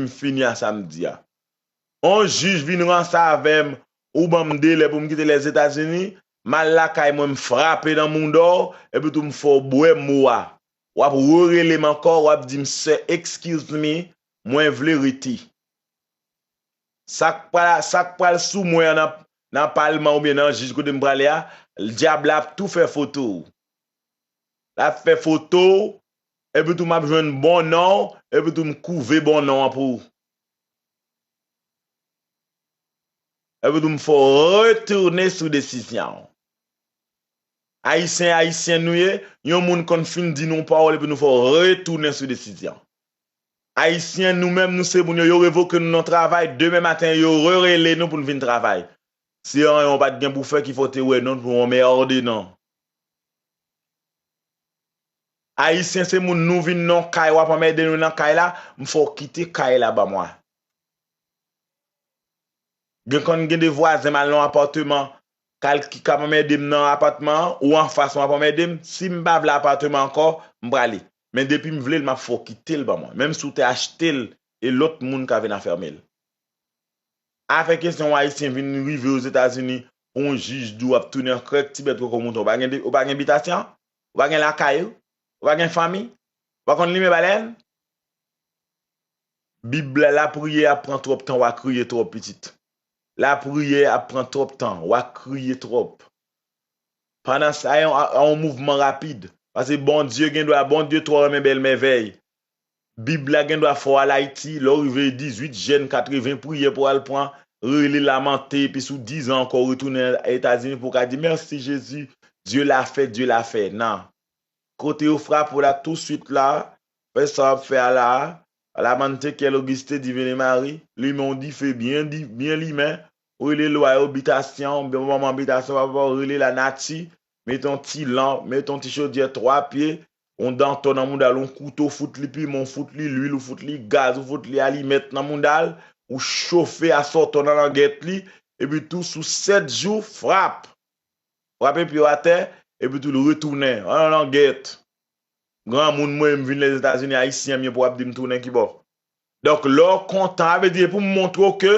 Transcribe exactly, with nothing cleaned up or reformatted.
m fini a sa m di a. On jij vin ranse avè m, ou ban m delè pou m kite Lèzetazini, m al lakay mwen, m frape nan mounda w, epi tou m fè w bwè mo a. W ap rerele m ankò, w ap di m, "Sir, excuse me, mwen vle rete." Sa k pral, sa k pral sou mwen an nan, nan palman oubyen nan jij kote m prale a, dyab la ap tou fè foto w. L ap fè foto w, epi tou m ap jwenn bon non w, epi tou m kouve bon non an pou ou. Epi tou m fè w retounen sou desizyon w. Ayisyen, Ayisyen nou ye, yon moun konn fin di nou yon pawòl epi nou fè w retounen sou desizyon. Ayisyen, nou menm, nou se moun yo, yo revoke nou nan travay, demen maten, yo rerele nou pou n vin travay. Se anyen w pa t gen pou fè ki fè w te wè non pou w anmède non. Ayisyen, se moun nou vin nan kay, w ap anmède nou nan kay la, m fè w kite kay la ban mwen. Gen konn gen de vwazen m al nan apatman, kal ki k ap anmède m nan apatman an, ou anfas ou ap anmède m, si m pa vle apatman ankò, m prale. Men depi m vle l, m ap fè w kite l ban mwen. Menm si w te achte l, e lòt moun ka vin afèmen l. Afè kesyon Ayisyen vin rive Ozetazini, pou yon jij di w ap tounen an krèk ti bèt koko mouton, ou pa gen, ou pa gen bitasyon? Ou pa gen lakay ou? Ou pa gen fanmi? Ou pa konn limen balèn? Bib la, lapriyè ap pran twòp tan, w a kriye twòp, pitit. Lapriyè ap pran twòp tan, w a kriye twòp. Pandan sa, a yon, a yon mouvman rapid. Paske Bondye gen dwa, Bondye twò renmen bèl mèvèy. Bib la gen dwa fè w al Ayiti, lè w rive dizuit jen, katreven priyè pou w al pran, rele, lamante, epi sou dizan ankò w retounen Etazini pou w ka di, "Mèsi Jezi, Dye l'a fait, Dye l'a fait." Nan. Kote yo frape w la touswit la, fè sa w ap fè a la a, lamante, Kyèl Ogiste, Divine Mari, limen w dife byen, di, byen limen, ou rele lwa yo, bitasyon, manman bitasyon, papa, ou rele lanati, mete yon ti lanp, mete yon ti chodyè twa pye, yon dantò nan mouda l, yon kouto, fout li piman, ou fout li lwil, ou fout li gaz, ou fout li alimèt nan mouda l, ou chofe asòtò nan langèt li, epi tou sou sèt jou, frap! Frape pye w atè, epi tou l retounen. An langèt. Granmoun mwen, m vin Lèzetazini, Ayisyen m ye pou w ap di m tounen kibò. Donk, lè w kontan, sa vle di, e pou m montre w ke